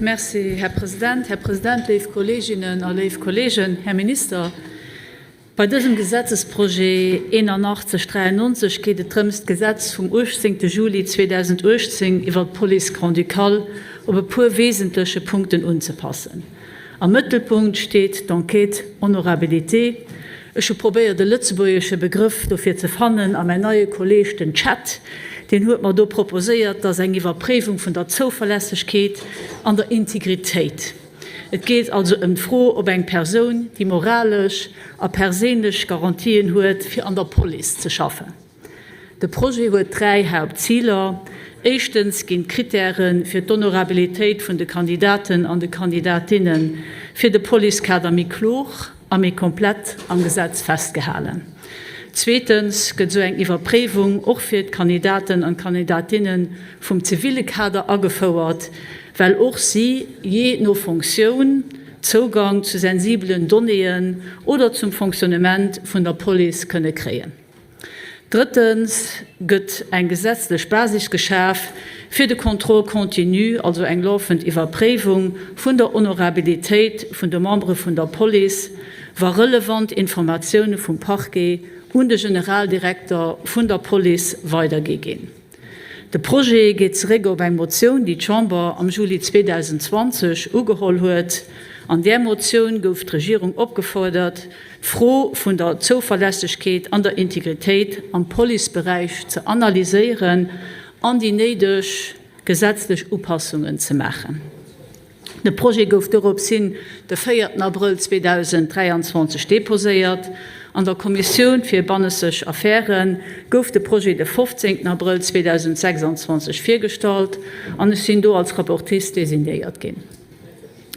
Merci, Här President. Här President, léif Kolleeginnen a léif Kolleegen, Här Minister, bei dësem Gesetzesprojet 8193 geet et drëms, d'Gesetz vum 18. Juli 2018 iwwert d'Police grand-ducale op e puer wesentleche Punkten unzepassen. Am Mëttelpunkt steet d'Enquête honorabilité. Ech hu probéiert e lëtzebuergesche Begrëff dofir ze fannen a mäin neie Kolleeg, den Chat, deen huet mer do proposéiert, dass eng Iwwerpréiwung vun der Zouverlässegkeet an der Integritéit. Et geet also ëm d'Fro, ob eng Persoun déi moralesch a perséinlech Garantien huet, fir an der Police ze schaffen. De Projet huet 3 Hauptziler. Éischtens ginn d'Krittäre fir d'Honorabilitéit vun de Kandidaten an de Kandidatinne fir de Policekader méi klor a méi komplett am Gesetz festgehalen. Zweetens gëtt esou eng Iwwerpréiwung och fir d'Kandidaten an d'Kandidatinne vum ziville Kader agefouert, well och si jee no Fonctioun Zougang zu sensibelen Donnéeën oder zum Fonctionnement vun der Police kënne kréien. Drëttens gëtt eng gesetzlech Basis geschaf fir de Contrôle continu, also eng laufend Iwwerpréiwung vun der Honorabilitéit vun de Membere vun der Police, wa relevant Informatioune vum Parquet un de Generaldirekter vun der Police weidergi ginn. De Projet geet zeréck op eng Motioun, déi d'Chamber am Juli 2020 ugeholl huet. An där Motioun gouf d'Regierung opgefuerdert, d'Fro vun der Zouverlässegkeet an der Integritéit am Policeberäich ze analyséieren an déi néideg gesetzlech Upassungen ze maachen. De Projet gouf dorops hin de véierten Abrëll 2023 deposéiert. An der Kommissioun fir bannesseg Affäre gouf de Projet de 15 Abrëll 2026 virgestallt an ech sinn do als Rapportrice designéiert ginn.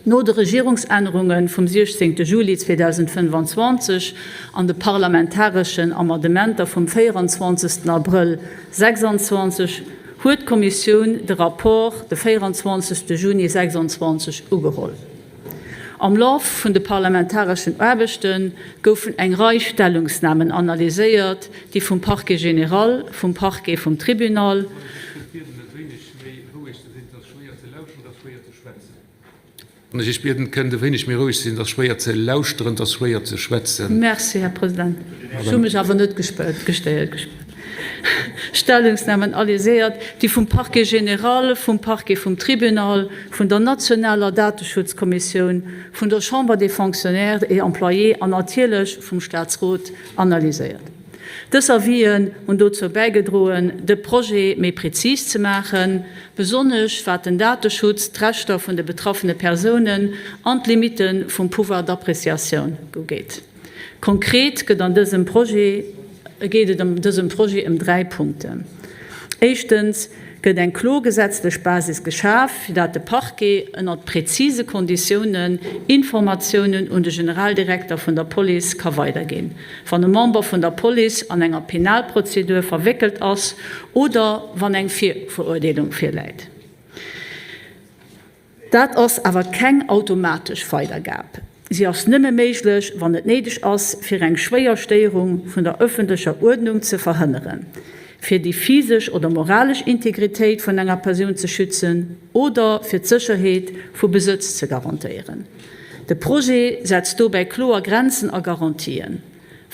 No de Regierungsännerunge vum 16 Juli 2025 an de parlamentareschen Amendementer vum 24 Abrëll 26 huet d'Kommissioun de Rapport de 24 Juni 26 ugeholl. Am Laf vun de parlamentareschen Aarbechte goufen eng Rei Stellungsnamen analyséiert, déi vum Parquet général, vum Parquet vum Tribunal, Wann ech Iech bieden, kënnt e wéineg méi roueg ze sinn. Et ass schwéier ze lauschteren, et ass schwéier ze schwätzen. Merci, Här President. Ech hu mech awer net gestéiert gespuert. Stellungsnamen alyséiert, déi vum Parquet général, vum Parquet vum Tribunal, vun der nationaler Dateschutzkommissioun, vun der Chambre des Fonctionnaires et Employés an natierlech vum Statsrot analyséiert. Dës Avisen hunn dozou bäigedroen, de Projet méi prezis ze maachen, besonnesch wat den Dateschutz, d'Rechter vun de betraffene Persounen an d'Limitte vum Pouvoir d'appréciatioun ugeet. Konkret gëtt an dësem Projet geet et an dësem Projet ëm 3 Punkten. Éischtens gëtt eng kloer gesetzlech Basis geschaf, fir dat de Parquet ënnert prezise Konditiounen Informatiounen un de Generaldirekter vun der Police ka weiderginn, wann e Member vun der Police an enger Penalprozedur verwéckelt ass oder wann eng Virverurdeelung virläit. Dat ass awer keng automatesch Weidergab. Si ass nëmme méiglech, wann et néideg ass, fir eng schwéier Stéierung vun der ëffentlecher Uerdnung ze verhënneren, fir déi physesch oder moralesch Integritéit vun enger Persoun ze schützen oder fir d'Sécherheet vu Besëtz ze garantéieren. De Projet setzt dobäi kloer Grenzen a Garantien.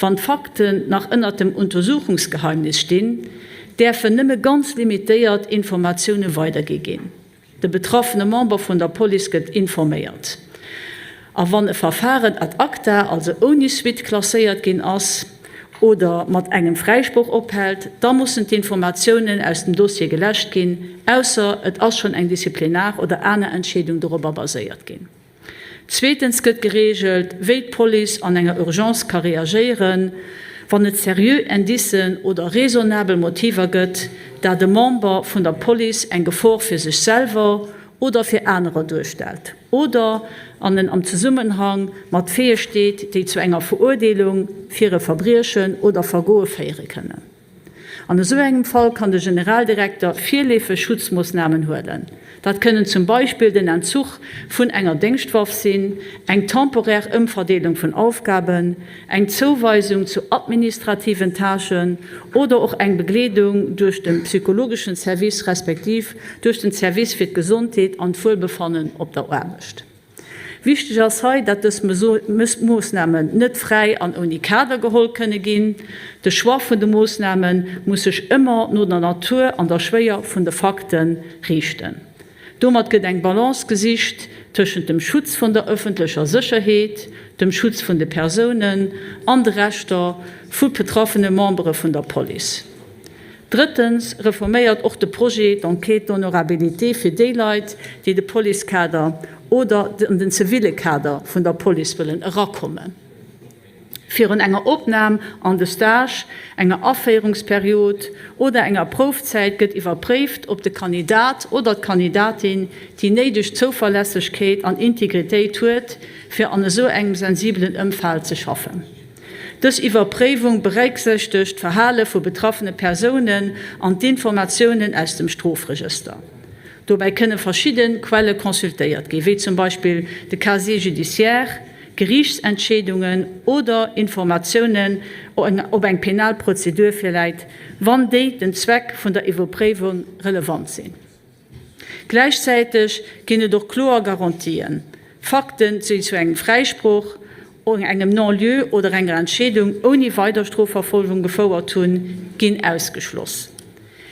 Wann d'Fakten nach ënnert dem Untersuchungsgeheimnis stinn, däerfen nëmme ganz limitéiert Informatioune weidergi ginn. De betraffene Member vun der Police gëtt informéiert. A wann e Verfaren ad acta, also ouni Suite, klasséiert ginn ass oder mat engem Fräisproch ophält, da mussen d'Informatiounen aus dem Dossier geläscht ginn, ausser et ass schonn eng Disziplinar oder aner Entscheedung dorobber baséiert ginn. Zweetens gëtt gereegelt, wéi d'Police an enger Urgence ka reagéieren, wann et seriö Indicen oder raisonnabel Motiver gëtt, dat e Member vun der Police eng Gefor fir sech selwer oder fir anerer duerstellt oder an en am Zesummenhang mat Faite steet, déi zu enger Verurdeelung fir e Verbriechen oder Vergoe féiere kënnen. An esou engem Fall kann de Generaldirekter virleefeg Schutzmoossnamen huelen. Dat kënnen zum Beispill den Entzuch vun enger Déngschtwaff sinn, eng temporär Ëmverdeelung vun Aufgaben, eng Zouweisung zu administrativen Tâchen oder och eng Begleedung duerch de psychologeschen Service respektiv duerch den Service fir d'Gesondheet an d'Wuelbefannen op der Aarbecht. Wichteg ass hei, dat dës Moossnamen net fräi an ouni Kader geholl kënne ginn. De Choix vun de Moossname muss sech ëmmer no der Natur an der Schwéier vun de Fakte riichten. Domat gëtt eng Balance gesicht tëschent dem Schutz vun der ëffentlecher Sécherheet, dem Schutz vun de Persounen an de Rechter vu betraffene Membere vun der Police. Drëttens reforméiert och de Projet d'Enquête d'honorabilité fir déi Leit, déi de Policekader oder an den ziville Kader vun der Police wëllen erakommen. Virun enger Opnam an de Stage, enger Aféierungsperiod oder enger Proufzäit gëtt iwwerpréift, ob de Kandidat oder d'Kandidatin déi néideg Zouverlässegkeet an Integritéit huet, fir an esou engem sensibelen Ëmfeld ze schaffen. Dës Iwwerpréiwung berécksichtegt d'Verhale vu betraffene Persounen an d'Informatiounen aus dem Strofregëster. Dobäi kënne verschidde Quelle consultéiert ginn, wéi zum Beispill de Casier judiciaire, Geriichtsentscheedungen oder Informatiounen ob eng penal Prozedur virläit, wann déi dem Zweck vun der Iwwerpréiwung relevant sinn. Gläichzäiteg ginn et och kloer Garantien, Fakten, déi zu engem Fräisproch, engem Non-lieu oder enger Entscheedung ouni weider Strofverfolgung gefouert hunn, ginn ausgeschloss.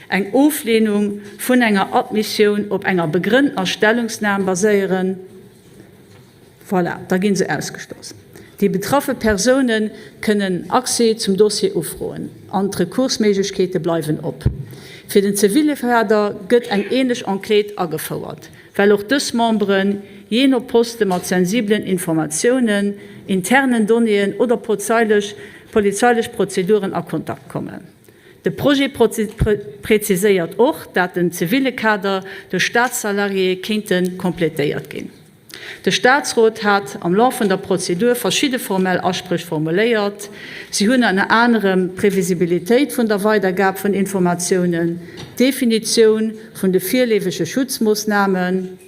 Eng Ofleenung vun enger Admissioun op enger begrënntener Stellungsnam baséieren. Voilà, da gi se ausgeschloss. Déi betraffe Persoune kënnen Accès zum Dossier ufroen an d'Rekursméiglechkeete bleiwen op. Fir den ziville Kader gëtt eng änlech Enquête agefouert, well och dës Memberen, jee no Poste mat sensibelen Informatiounen, internen Donnéeën oder polizeilech Prozeduren a Kontakt kommen. De Projet preziséiert och, dat den ziville Kader duerch Staatssalariéë kéinte completéiert ginn. De Staatsrot hat am Laf vun der Prozedur verschidde formell Aspréch formuléiert. Si hunn ënner anerem d'Previsibilitéit vun der Weidergab vun Informatiounen, d'Definitioun vun de virleefege Schutzmoossnamen,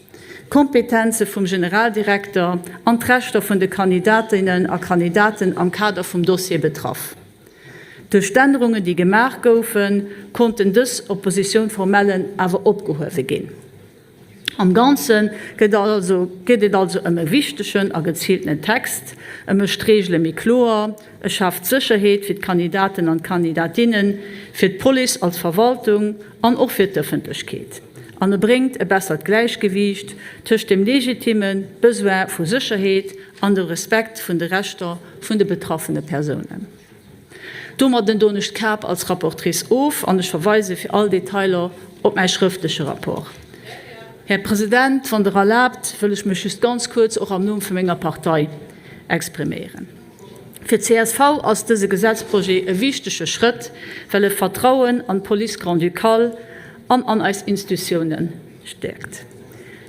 d'Kompetenze vum Generaldirekter an d'Rechter vun de Kandidatinnen a Kandidaten am Kader vum Dossier betraff. Duerch d'Ännerungen, déi gemaach goufen, konnten dës Opposition-formellen awer opgehuewe ginn. Am Ganze gëtt also geet et also ëm e wichtegen a geziiltenen Text. E mécht d'Reegele méi kloer, e schaaft Sécherheet fir d'Kandidaten an d'Kandidatinnen, fir d'Police als Verwaltung an och fir d'Ëffentlechkeet. An e bréngt e bessert Gläichgewiicht tëscht dem legitimme Besoin vu Sécherheet an dem Respekt vun de Rechter vun de betraffene Persounen. Domadden doen ech d'Kap als Rapportrice of an ech verweise fir all Detailer op mäi schrëftleche Rapport. Här President, wann Der erlaabt, wëll ech mech just ganz kuerz och am Numm vu menger Partei expriméieren. Fir d'CSV ass dëse Gesetzprojet e wichtege Schrëtt, well e Vertrauen an d'Police grand-ducale an an eis Institutiounen stäerkt.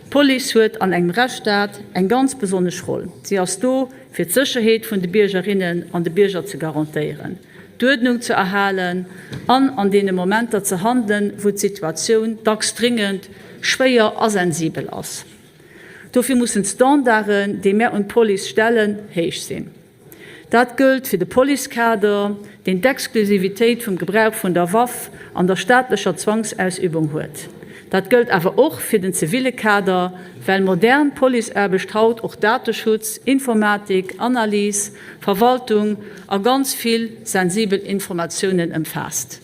D'Police huet an engem Rechtsstaat eng ganz besonnesch Roll. Si ass do, fir d'Sécherheet vun de Biergerinnen an de Bierger ze garantéieren, d'Uerdnung ze erhalen an an deene Momenter ze handelen, wou d'Situatioun dacks dringend, schwéier a sensibel ass. Dofir mussen d'Standarden, déi mär un d'Police stellen, héich sinn. Dat gëllt fir de Policekader, deen d'Exklusivitéit vum Gebrauch vun der Waff an der staatlecher Zwangsausübung huet. Dat gëllt awer och fir den ziville Kader, well modern Policeaarbecht haut och Dateschutz, Informatik, Analys, Verwaltung a ganz vill sensibel Informatiounen ëmfaasst.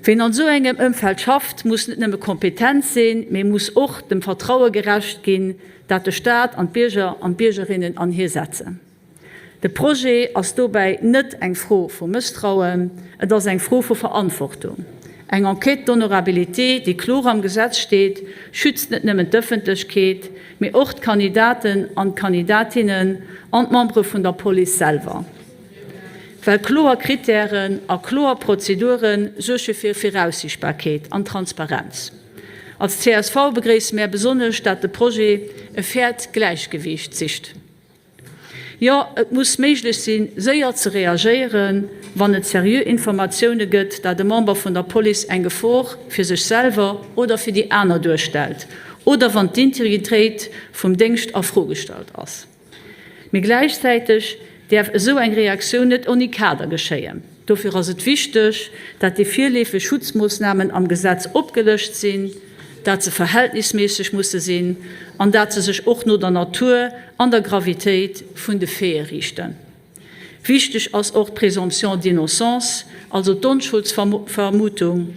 Ween an esou engem Ëmfeld schafft, muss net nëmme kompetent sinn, mee muss och dem Vertraue gerecht ginn, dat de Staat an d'Bierger an d'Biergerinnen an hie setzen. De Projet ass dobäi net eng Fro vu Mësstrauen, et ass eng Fro vu Verantwortung. Eng Enquête d'honorabilité, déi kloer am Gesetz steet, schützt net nëmmen d'Ëffentlechkeet, mee och d'Kandidaten an d'Kandidatinnen an d'Membere vun der Police selwer. Well kloer Krittären a kloer Prozedure suerge fir Viraussichtbarkeet an Transparenz. Als csv begréisse mär besonnesch, dat de Projet e fairt Gläichgewiicht sicht. Jo, et muss méiglech sinn, séier ze reagéieren, wann et seriö Informatioune gëtt, dat e Member vun der Police eng Gefor fir sech selwer oder fir déi aner duerstellt oder wann d'Integritéit vum Déngscht a Fro gestallt ass. Mee gläichzäiteg däerf esou eng Reaktioun net onni Kader geschéien. Dofir ass et wichteg, dat déi virleefeg Schutzmoossnamen am Gesetz opgelëscht sinn, dat se verhältnisméisseg musse sinn an dat se sech och no der Natur an der Gravitéit vun de Faite riichten. Wichteg ass och d'Présomption d'innocence, also d'Onschuldsvermutung.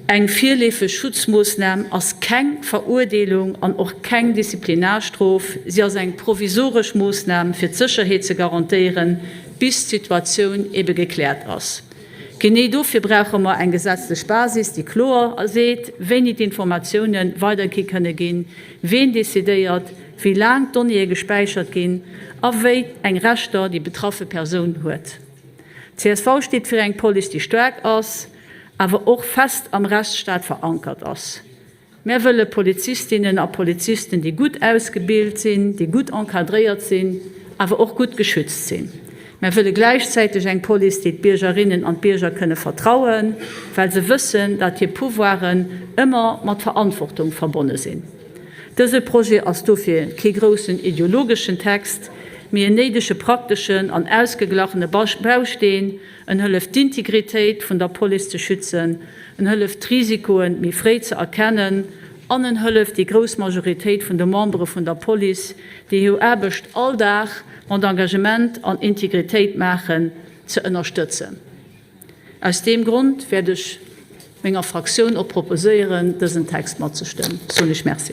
Eng virleefeg Schutzmoossnam ass keng Verurdeelung an och keng Disziplinarstrof. Si ass eng provisoresch Moossnam, fir d'Sécherheet ze garantéieren, bis d'Situatioun ebe gekläert ass. Genee dofir brauche mer eng gesetzlech Basis, déi kloer seet, wéini d'Informatioune weidergi kënne ginn, ween decidéiert, wéi laang d'Donnéeë gespäichert ginn a wéi eng Rechter déi betraffe Persoun huet. Csv steet fir eng Police, déi staark ass, awer och fest am Rechtsstaat verankert ass. Mär wëlle Polizistinnen a Polizisten, déi gutt ausgebilt sinn, déi gutt encadréiert sinn, awer och gutt geschützt sinn. Mär wëlle gläichzäiteg eng Police, déi d'Biergerinnen an d'Bierger kënne vertrauen, well se wëssen, dat hir Pouvoiren ëmmer mat Verantwortung verbonne sinn. Dëse Projet ass dofir kee groussen ideologeschen Text, mee en néidege prakteschen an ausgeglachene Bausteen, En hëlleft d'Integritéit vun der Police ze schützen, en hëlleft d'Risikoe méi fréi ze erkennen an en hëlleft déi grouss Majoritéit vun de Membere vun der Police, déi hir Aarbecht all Dag mat Engagement an Integritéit maachen, ze ënnerstëtzen. Aus deem Grond wäert ech menger Fraktioun och proposéieren, dësen Text matzestëmmen. Soen ech Merci.